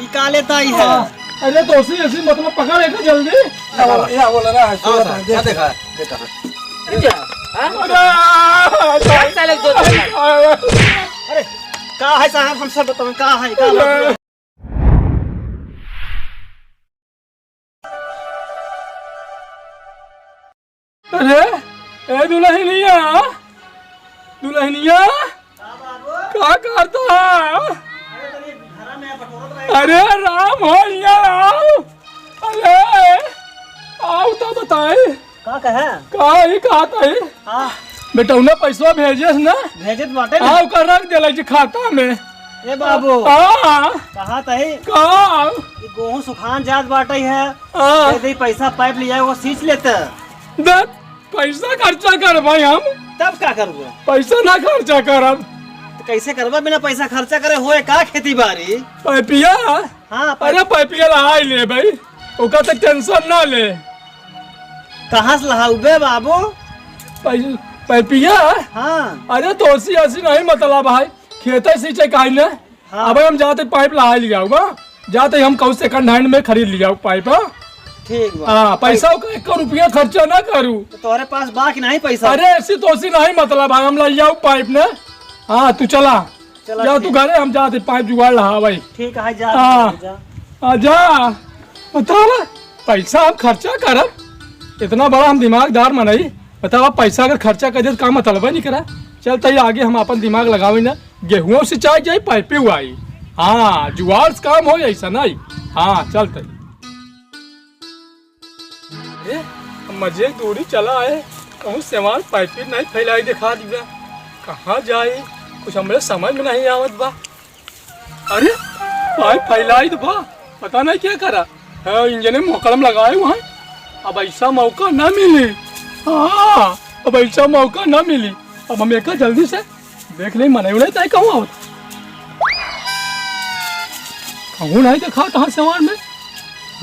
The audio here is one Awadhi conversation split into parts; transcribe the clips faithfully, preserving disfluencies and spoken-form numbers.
निकाले ताई है। हाँ, अरे तो ऐसी, ऐसी मतलब पकड़ एक जल्दी। या बोला, या बोला ना, आओ सर, देख। क्या देखा है? देखा है। अरे, हाँ? अरे, कौन सा लोग दो देखा है? अरे, का है साहब, हमसे बताओ, का है, का है? अरे, ए दुलहिनिया, दुलहिनिया, का करता? अरे राम हो, हिया आओ। अरे, आओ तो बताई। का कहे? का ही कहत ही? हाँ। बेटौना पैसवा भेजेस ना? भेजत बाटे ना। हाँ, ओकर रख देला जी खाता में। ए बाबू। हाँ। कहत ही? का? ई गोहूँ सुखान जात बाटे है। हाँ। दे दे पैसा, पाइप लिया, वो सींच लेते। दे, पैसा खर्चा कर भाई हम। तब का करबो? पैसा ना खर्चा करब। तो कैसे करबा बिना पैसा खर्चा करे? होए का खेती बाड़ी? पाइपिया? हाँ, पाइप- अरे पाइपिया लहाई ले भाई, ओका तो टेंशन ना ले। कहाँ से लहाउबे बाबू? पाइ-, पाइपिया? हाँ। अरे तो ऐसी ऐसी नहीं मतलब भाई, खेते सींचे काहे ने? हाँ। अब हम जाते पाइप लहाई लियाउबा, जाते हम कहूँ सेकंड हैंड में खरीद लियाउ पाइप, हाँ? ठीक बा। हाँ, पैसा का एक रुपया खर्चा ना करू। तो तोहरे पास बा कि नहीं पैसा? अरे ऐसी तो ऐसी नहीं मतलब है, हम लियाउ पाइप ने। हाँ, तू चला। चला जा तू ठीक। घरे, हम जाते पाइप जुगाड़ लहावई। ठीक है, जा, हाँ। जा। आ जा। बतावा, पैसा हम खर्चा करब? इतना बड़ा हम दिमागदार मनई, बतावा, पैसा अगर खर्चा कर दे तो का मतलब है नहीं करा? चल तई आगे हम अपन दिमाग लगावे ना, गेहूं सिंचाई जाई, पाइपे आई। हाँ, जुआड़ से काम हो ऐसा नहीं। हाँ, चल तई। अरे, हम मजे दूरी चला आए, कहूँ सेवान पाइपे नहीं फैलाई दिखा दिया। कहाँ जाई, कुछ हमरे समझ में नहीं आवत बा। अरे, पाइप फैलाई तो बा, पता नहीं क्या करा। हाँ, इंजन में मोकड़म लगाए हुआ है। अब ऐसा मौका ना मिली। हाँ, अब ऐसा मौका ना मिली। अब हम एका जल्दी से देख ले, मने उड़े तय कहूँ आवत। कहूँ नहीं देखा तहाँ सेवान में।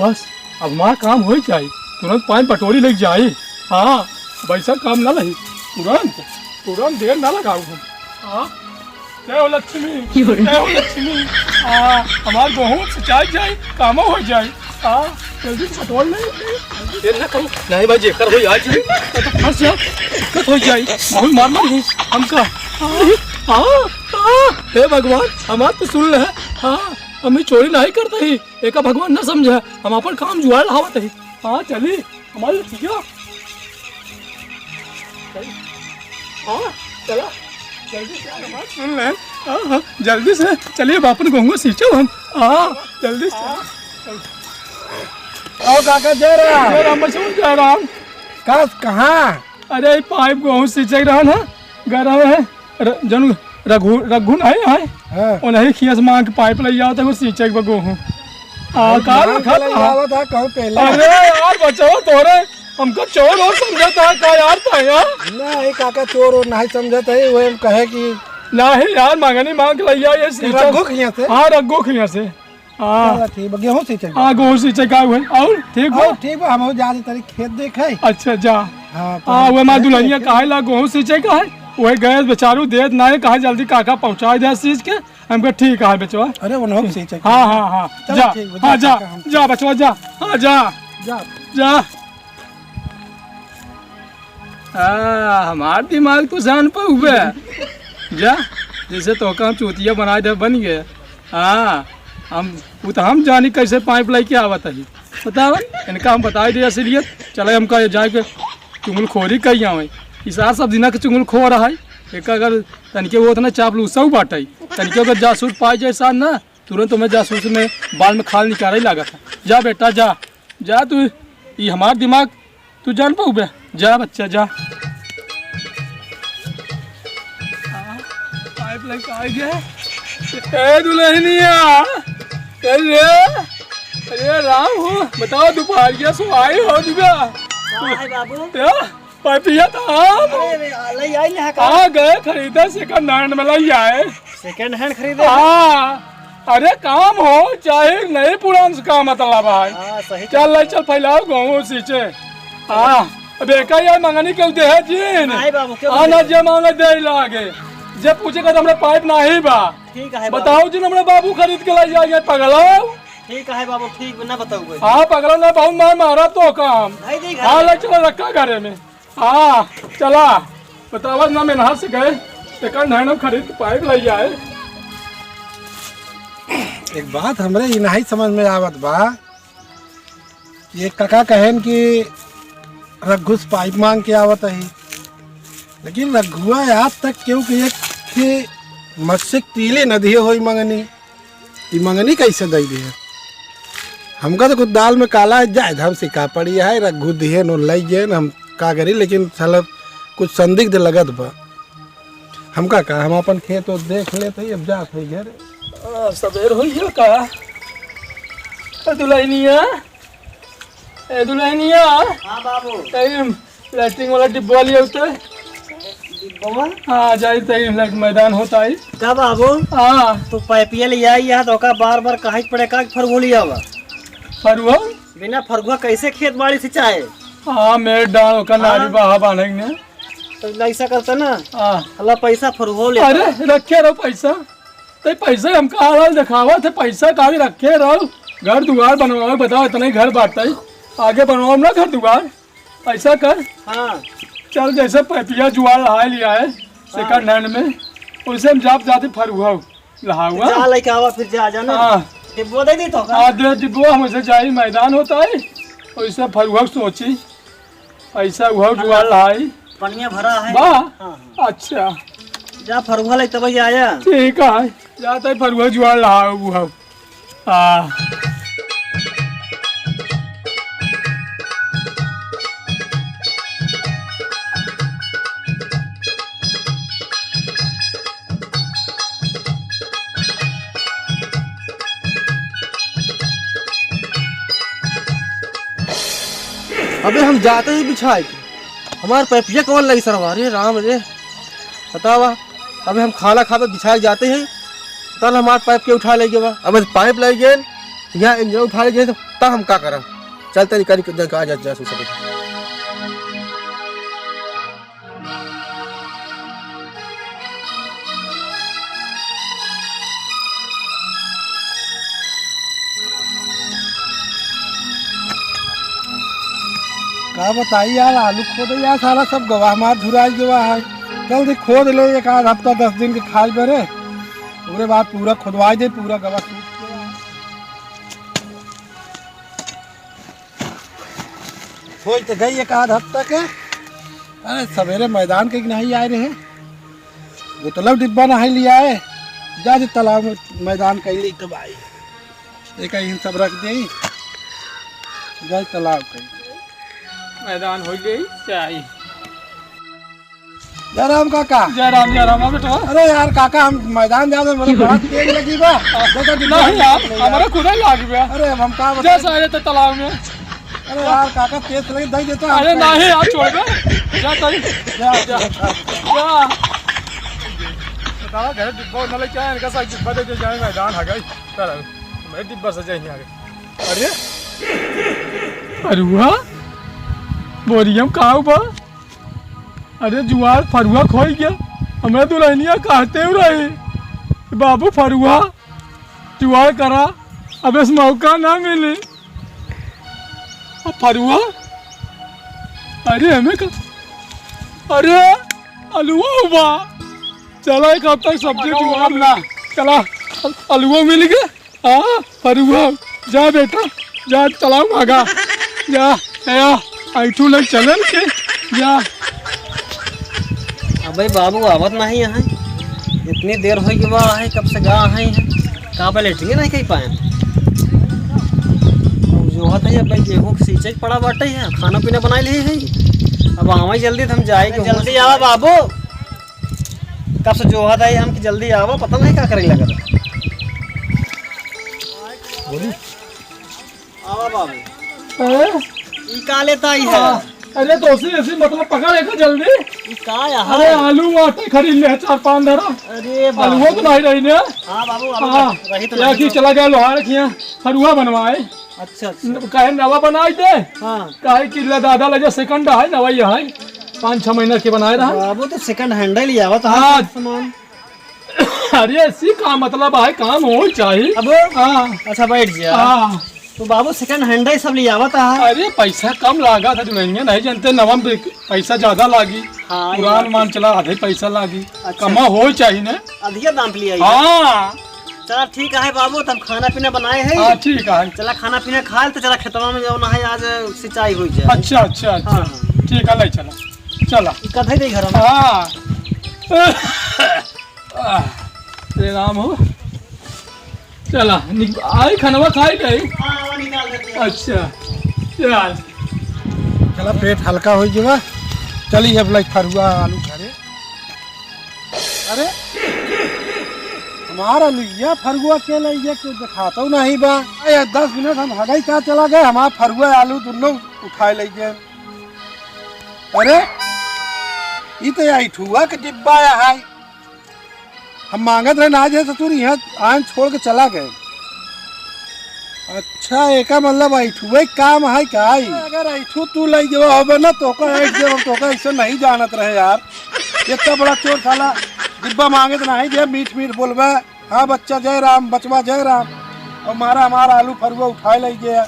बस, अब हमार काम हो जाई। तुरंत पानी पटोरी लेके जाई। हाँ, अब ऐसा काम ना रही। तुरंत, तुरंत देर ना लगाऊ हम। हाँ। जय हो लक्ष्मी, जय हो लक्ष्मी। आ, हमार गेहूं सिंचाई जाई, कामो हो जाई। आ, जल्दी से पटोल ले। ये ना करो। नहीं भाई, जेकर होई आज ही, तो फंस जा, दिक्कत हो जाई। बहुत मार मार ही हमका। आ, आ, आ, हे भगवान, हमार तो सुन ले। हाँ, हम ही चोरी नहीं करते ही, एका भगवान ना समझा, हम अपन काम जुआड़ लहावत ही। हाँ, चली। हमारे ठीक है। चल। हाँ, चला। जल्दी से यार, हमारे सुन ले। हाँ, हाँ, जल्दी से। चलिए, अब अपन गेहूं सींचो हम। हाँ, जल्दी से। आओ काका, जय राम। जय राम बच्चों, जय राम। का, कहाँ? अरे, पाइप गेहूं सींचे रहा ना, घर आवे है। र-, जनु रघु, रघु नहीं है? हाँ। उन्हीं खिया से मांग के पाइप ले आवत है, वो सींचे के बगो हूँ। आ, अरे, का मांग रखा के ले था? आवत है, कहूँ पहले। अरे यार, बचाओ तोरे, हमको चोर और समझता है का यार, था यार? नहीं, काका, चोर और नहीं समझता है, वो हम कहे कि नहीं यार, मांगनी मांग के ले आए, ये सींचे। रघु खिया से? हाँ, रघु खिया से। हाँ। चला ठीक बा, गेहूं सींचे के। हाँ, गेहूं सींचे का हुए। और ठीक बा? और ठीक बा, हम जा रही तनी खेत देखे। अच्छा, जा। हाँ, तो हाँ, हम वह माँ खेत दुल्हनिया देखे। काहे ला गेहूं सींचे का है? वह गए बेचारू देत ना है, कहा जल्दी काका पहुँचा दे सींच के। हम कहा ठीक है बेचवा। अरे, उन्हों को सींचे के। हाँ, हाँ, हाँ। चलो जा। ठीक बा, हाँ, जा जा, काका, हम जा बचवा, जा। हाँ, जा। जा। जा। आ, हमार दिमाग तो जान पे हुए। जा, जैसे तो काम चूतिया बनाए दे बन गए। हाँ, हम, वो तो हम जानी कैसे पाइप लेके आवत है। बताओ, इनका हम बताई दे असलियत। चले हमका ये जाए के चुंगलखोरी कही आवे। ई सार सब दिना के चुंगलखोर है। एक अगर तनिके वो उतना चापलूसऊ बाटे। तनिके अगर जासूस पाई जाए सार ना, तुरंत हमें जासूस में बाल में खाल निकाले लागत है। जा बेटा, जा। जा तू, ई हमार दिमाग तू जान पाऊ बे? जा बच्चा, जा। पाइप लाइन आ गया। ए दुल्हनिया, अरे, अरे राम हो, बताओ दोपहरिया सो आए हो दुबे? का है बाबू? क्या? पाइपिया था हम। अरे, अरे, आ, ले आई ना का? आ गए खरीदे सेकंड हैंड में ले आए। सेकंड हैंड खरीदे? हाँ, अरे काम हो चाहे नहीं पुरान से का मतलब है। हाँ, सही चल कहा। ले चल फैलाओ गेहूं सींचे। हाँ, अब एका यार मंगनी क्यों दे है जी? नहीं बाबू, क्यों हाँ, नहीं ना दे? जे मांगे दे लागे। जे पूछे का तो हमरा पाइप नहीं बा। ठीक है बाबू। बताओ जी, हमरा बाबू खरीद के लाई जाए, पगलाओ। ठीक है बाबू, ठीक ना बताऊ कोई। हाँ, पगला ना, बहुत मार मारा तो काम। नहीं, नहीं, घर हाँ, में। ले चलो, रखा घरे में। हाँ, चला। बतावा ना, मेनहा से गए, second hand खरीद के पाइप लइ आए। एक बात हमरे ई नहीं समझ में आवत बा, ये काका कहेन कि रघु से पाइप मांग के आवत ही, लेकिन रघुआ आज तक केहू के एक ठे मकसिक तीली न दिए होई मंगनी। ई मंगनी कैसे दई दिए? हमका तो कुछ दाल में काला है, जाए हम सिका पड़ी है, रघु दिए नो लई गए, हम का करी, लेकिन साला कुछ संदिग्ध लगत बा। हमका का, हम अपन खेत ओत देख लेत हई, अब जात हई घरे। आ, सबेर होई गया का? ए दुल्हनिया, ए दुल्हनिया। हाँ बाबू। ए, लैट्रिन वाला डिब्बा लिया उतर। डिब्बा? हाँ, जाई तई लग मैदान होता है। का बाबू? हाँ। तू पैपिया ले आई यहाँ तो का बार बार कहे के पड़े का कि फरुआ ले आवा? फरुआ? बिना फरुआ कैसे खेत बाड़ी सिंचाए? हाँ, मेरे डाल ओकर हाँ। नारी बहा बांधेंगे। तो ऐसा करता ना। हाँ। अल्लाह पैसा फरुआ ले अरे, आवा। रखे रहो पैसा। ते पैसा हमका हाल हाल दिखावा थे, पैसा काहे रखे रहो? घर दुआर बनवावे, बताओ, इतना ही घर बांटता है, आगे बनवाओ ना घर दुआर। ऐसा कर, हाँ। चल, जैसे पैपिया जुआर लहाए लिया है second hand में, वैसे हम जाप जाते फरुआ लहाउआ। जा लेके आवा, फिर जा, जाना। हाँ। डिब्बो दे दी तो का? हाँ, दे डिब्बो, हम वैसे जाई, मैदान होता है, वैसे फरुआ सोची, ऐसा हुआ जुआर लहाई। पनिया भरा है। बा? हाँ, हाँ। अच्छा। जा फरुआ ले तब आया। ठीक है, जाता है फरुआ जुआर लहाउआ। हाँ। अबे हम जाते ही बिछाए के, हमार पैपिया कौन लगी सरवा? अरे राम रे, बतावा, अबे हम खाना खाबे बिछाए के जाते ही, तल हमार पैप के उठा ले गवा। अबे पाइप ले गए, यहाँ इंजन उठा ले गए, तब हम का करब? चल तनी करी जा, जा, जा, जा, सो सके। का बताई यार, आलू खोदे यार, साला सब गवाह मार झुराई गवा है। जल्दी खोद ले, एक आध हफ्ता दस दिन के खाए बरे, ओकरे बाद पूरा खोदवाई दे, पूरा गवा सूख गवा है। होई तो गई एक आध हफ्ता के। अरे, सवेरे मैदान के नहीं आए रहे, बोतलब डिब्बा नहीं लिया है, जा दे तालाब में मैदान कैली तो भाई, एक ही सब रख दे, जा तालाब के। मैदान हो गई, चाही। जय राम काका। जय राम, जय राम, आ बेटवा। अरे यार काका, हम मैदान जाने में बड़ा तेज लगी बा। देखा कि नहीं यार, हमारा खुदा ही लाग गया। अरे अब हम का जा बताएं? सारे तो तालाब में। अरे यार काका, तेज लगी, दई देता। अरे नहीं यार, छोड़ दे। जा तारी। जा, जा। जा। जा। बताओ, घर डिब्बा न लेके आए, इनका साथ डिब्बा दे दे जाए, मैदान आ गई। चल, मैं डिब्बा से जाए, आ गए। अरे, अरुआ, बोरियम का बा? अरे जुआर फरुआ खोई गया, हमरा दुल्हनिया कहते हुए रही, "बाबू फरुआ जुआर करा, अब इस मौका ना मिले।" अब फरुआ, अरे हमें का, अरे अलुआ हुआ, चला एक हफ्ता सब्जी जुआर ना, चला अल-, अलुआ मिल गया। हाँ, फरुआ, जा बेटा, जा तालाब भागा, जा, जा, ऐठू लग चलन के, जा। अबे बाबू आवत नहीं है, इतनी देर हो गई बा है, कब से गा है, कहाँ पे लेटिंग नहीं कही पाए। अब जो होता है, अब भाई गेहूँ के सींचे के पड़ा बाटे है, खाना पीना बनाए ले है, अब आवा जल्दी तो हम जाए, जल्दी आवा बाबू। कब से जोहत आई हम कि जल्दी आवा, पता नहीं का करे लगा। बोली। आवा बाबू। हैं? ई का लेता आई है? हाँ। अरे तो उसी, उसी मतलब पकड़ एक जल्दी। ई का है? अरे आलू आटे खरीद ले चार पाँच धरा। अरे बाबू। आलू तो नहीं रही ना। हाँ बाबू, आलू हाँ। रही तो या नहीं कि तो। चला गया लोहार खिया, फरुआ बनवाए। अच्छा, अच्छा। न-, काहे नवा बनाई दे? हाँ। काहे कि ले दादा लगे second है, नवा ही है। पाँच छह महीना के बनाए रहा। बाबू तो second hand ही लियावा था हाँ। सामान। अरे, ऐसी का मतलब है, काम हो चाहिए। अब हाँ। अच्छा, बैठ गया। हाँ। तो बाबू, second hand ही सब ले आवत है। अरे, पैसा कम लागा था, दुल्हनिया नहीं जानते, नवम पे पैसा ज्यादा लागी। हाँ, ये पुरान बात मान तो चला, आधे पैसा लागी। अच्छा। कमा हो चाहिए ना। अधिका दाम पे ले आई। हाँ। चला, ठीक है बाबू, तब खाना पीना बनाए हैं। हाँ, ठीक है। चला, खाना पीना खा ले, तो चला, खेतवा में जो ना है, आज सिंचाई हो जाए। अच्छा, अच्छा, अच्छा। हाँ, हाँ। ठीक है, ले चला। चला। ई कथई दे घर में। हाँ। आह, रे राम हो। चला, निक-, आई खनवा खाई गई। हाँ, वो निकाल देते हैं। अच्छा, चल। चला, पेट हल्का हो गया। चली, अब लाई फरुआ आलू घरे। अरे, हमारा लुइया फरुआ के लइया के देखातो नहीं बा। ए, दस मिनट हम हगई का चला गए, हमारा फरुआ आलू दुनो उठाए ले गए। अरे, ई तो ऐठुआ के डिब्बा है। हम मांगत रहे ना जे ससुर, यहाँ आन छोड़ के चला गए। अच्छा, एका मतलब ऐठुए काम है का ई? अगर ऐठू तू लई गवा होबे ना, तोका ऐठ देब हम, तोका ऐसे नहीं जानत रहे यार। इतना बड़ा चोर साला डिब्बा मांगे तो नहीं दे, मीठ मीठ बोलबे, "हाँ बच्चा जय राम, बचवा जय राम", और मारा हमारा आलू फरुआ उठाए लई गया।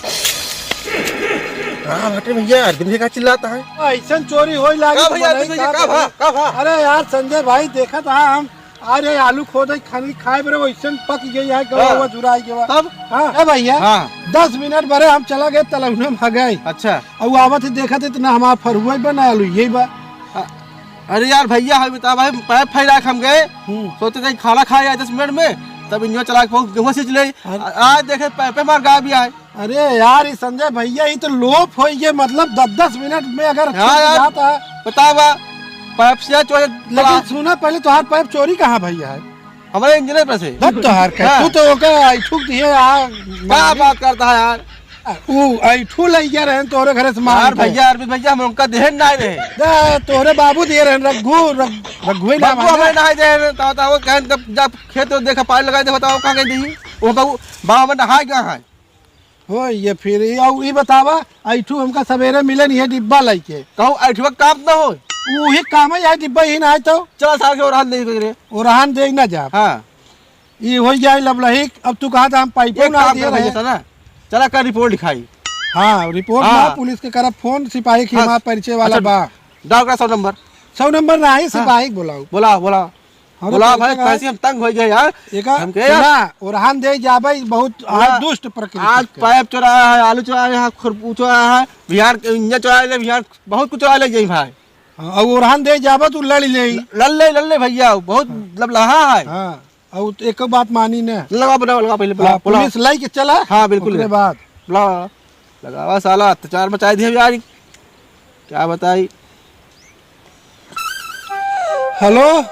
हाँ भट्टे भैया, अरविंद भैया का चिल्लाता है? ऐसन चोरी होई लागी का तो भैया, बनाई अरविंद भैया, का का भा, करी? का भा? अरे यार संजय भाई, देखत हा हम, अरे आलू खोदे खानी खाए बरे, वैसन पक गई है, गवा हाँ। हुआ जुराई गवा। तब? हाँ, ए भैया, हाँ। दस मिनट बरे हम चला गए तलौना में गए। अच्छा। और आवत ही देखत ही तो ना हमारा फरुआ बा ना आलू, यही बा। अ-, अरे यार भैया, हम बता भाई, पैप फैला के हम गए, हम्म। सोचे कहीं खाना खाए आए दस मिनट में, तब इंजन चला के पहुंच गेहूं सींच ले। अरे। आ-, आज देखे पैपे मार गायब भी आए। अरे यार, ई संजय भैया, ई तो लोप होई गए, मतलब, दस दस मिनट में अगर हाँ छूट यार, जाता है। बतावा, पाइप से चोरी लेकिन पड़ा। सुना, पहले तोहार पाइप चोरी कहाँ भैया है? हमारे इंजन पर से। धत तोहार के, हाँ। तू तो ओके ऐठू दिए आ, का बात करता है यार? ऊ ऐठू लइया रहन तोहरे घरे से मांग यार के। भैया, अरविंद भैया, हम उनका देहन ना रहे। दे, तोहरे बाबू दिए रहन, रघु, रघु, रघुए नाम रघु है ना? हमारे ना दे रहे, तो, तो वो कहन, जब, जब खेत तो देखा, पानी लगा दे, बताओ, कहाँ गए दी? वो बाबू, बाबा में नहाए गया है। हो, ये फिर, ये, अउ ई बतावा, ऐठू हमका सवेरे मिले नहीं है डिब्बा लइके। कहूँ ऐठुआ काम ना हो? उही काम है, यह डिब्बा ही ना है तो। चला सार के ओरहन दे के रे। ओरहन दे ना जा। हाँ। ई हो जाए लबलहिक, अब तू कहा था हम पाइपो एक ना काम दिए कर भैया रहे। सा ना, चला कर रिपोर्ट लिखाई। हाँ, रिपोर्ट हाँ। ना, पुलिस के करब फोन, सिपाही के हाँ। हमार परिचय वाला अच्छा, बा। डाल का सौ नंबर। सौ नंबर ना है, हाँ। सिपाही के बोलाओ। बोला, बोला। हम बोला तो भाई, कैसे कैसे हम तंग हो गए यार। एक हमके यार सुना, ओरहान दे जाबे, बहुत बोला, आज दुष्ट प्रकृति आज के। पाइप चोराया है, आलू चोराया है, खुरपू चोराया है, बिहार के इंजन चोराया ले, बिहार बहुत कुछ चोरा ले जाई भाई। हाँ, और ओरहान दे जाबे, तू लड़ ले। ल-, लड़ ले, लड़ ले भैया, बहुत हाँ। मतलब लहा है। हाँ, और एक बात मानी ना। लगा, बुलाओ, लगा, पहले बुलाओ, हाँ, बुलाओ। पुलिस लाई के चला, हाँ, बिल्कुल। ओकरे बाद। बुलाओ, लगावा साला, अत्याचार मचाई दिया यार, क्या बताई। हेलो,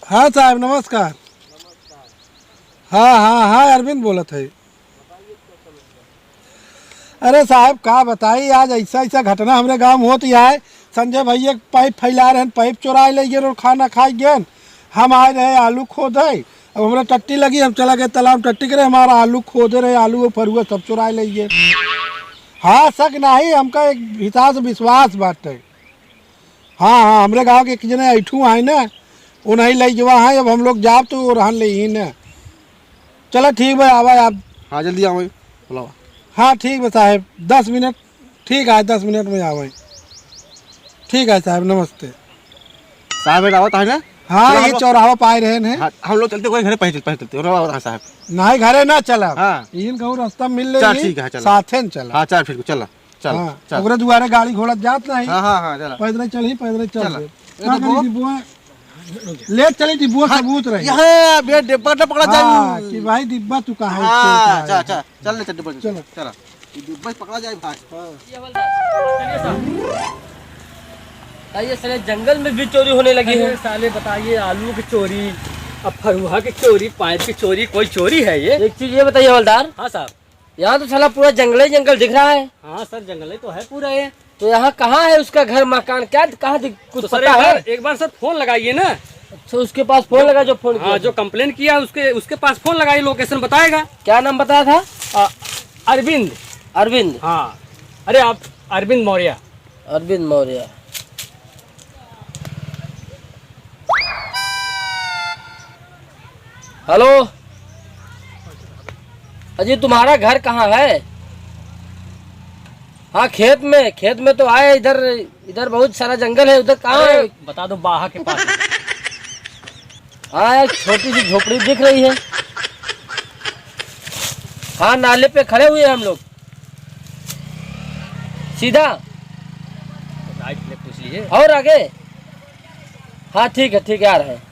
हाँ साहब, नमस्कार। हाँ, हाँ, हाँ, अरविंद बोलत है। अरे साहब, का बताई, आज ऐसा, ऐसा घटना हमरे गाँव में होत है। संजय भैया पाइप फैला रहन, पाइप चोराए ले गए और खाना खाए गए। हम आए रहे आलू खोदे, अब हमरा टट्टी लगी, हम चला गए तालाब टट्टी करे, हमारा आलू खोदे रहे, आलू और फरुआ सब चोराए ले गए। हाँ, शक नहीं, हमका एक हिसाब से विश्वास बाटे। हाँ, हाँ, हमरे गाँव के एक जने ऐठू है ना, वो नहीं ले जवा है, अब हम लोग जाब तो वो रहन ले ही ना। चला ठीक बा, आवा आप। हाँ, जल्दी आवे, बुलावा। हाँ, ठीक बा साहेब, दस मिनट, ठीक है, दस मिनट में आवे। ठीक है साहेब, नमस्ते। साहेब, आवत है ना? हाँ, चला, ये हम लोग चौराहा पाए रहे हैं। हाँ, हम लोग चलते कोई घरे पहले चल, पहले चलते, और आवत है साहेब। नहीं, घरे ना चला। हाँ। इन कहूँ रास्ता मिल ले चल, ही, ठीक है, चला। साथे न चला। हाँ, चल, फिर चला। चल, हाँ, चल। ओकरे दुआरे गाड़ी घोड़ा जात नहीं। हाँ, हाँ, हाँ, चला। पैदल चली, पैदल चल चला। ले। ये का तो करी वो डिब्बुआ? ले चली डिब्बुआ, हाँ, सबूत रही। यहाँ बे डिब्बा ना पकड़ा हाँ, जाए। कि भाई डिब्बा तू कहाँ है, हाँ, चल, चल, चल, चल ले डिब्बा, चलो। चला। ये डिब्बा पकड़ा जाए भाई। हाँ। ये साले जंगल में भी चोरी होने लगी है। अरे साले बताइए, आलू की चोरी, अब फरुहा की चोरी, पाइप की चोरी, कोई चोरी है ये? एक चीज ये बताइए हवलदार। हाँ साहब। यहाँ तो साला पूरा जंगल ही जंगल दिख रहा है। हाँ सर, जंगल ही तो है पूरा ये। तो यहाँ कहाँ है उसका घर मकान, क्या, कहाँ दिख-, कुछ तो सर, पता एक है? बार, एक बार सर फोन लगाइए ना। अच्छा, उसके पास फोन जो, लगा जो फोन हाँ, किया जो था। कंप्लेन किया उसके, उसके पास फोन लगाइए, लोकेशन बताएगा। क्या नाम बताया था? आ, अरविंद। अरविंद। हाँ, अरे आप अरविंद मौर्य। अरविंद मौर्य। हेलो, अजी, तुम्हारा घर कहाँ है? हाँ, खेत में, खेत में तो आए, इधर, इधर बहुत सारा जंगल है, उधर कहाँ है? अरे, बता दो, बाहा के पास। हाँ, एक छोटी सी झोपड़ी दिख रही है। हाँ, नाले पे खड़े हुए हैं हम लोग। सीधा। राइट लेफ्ट पूछ लीजिए। और आगे? हाँ, ठीक है, ठीक है, आ रहे हैं।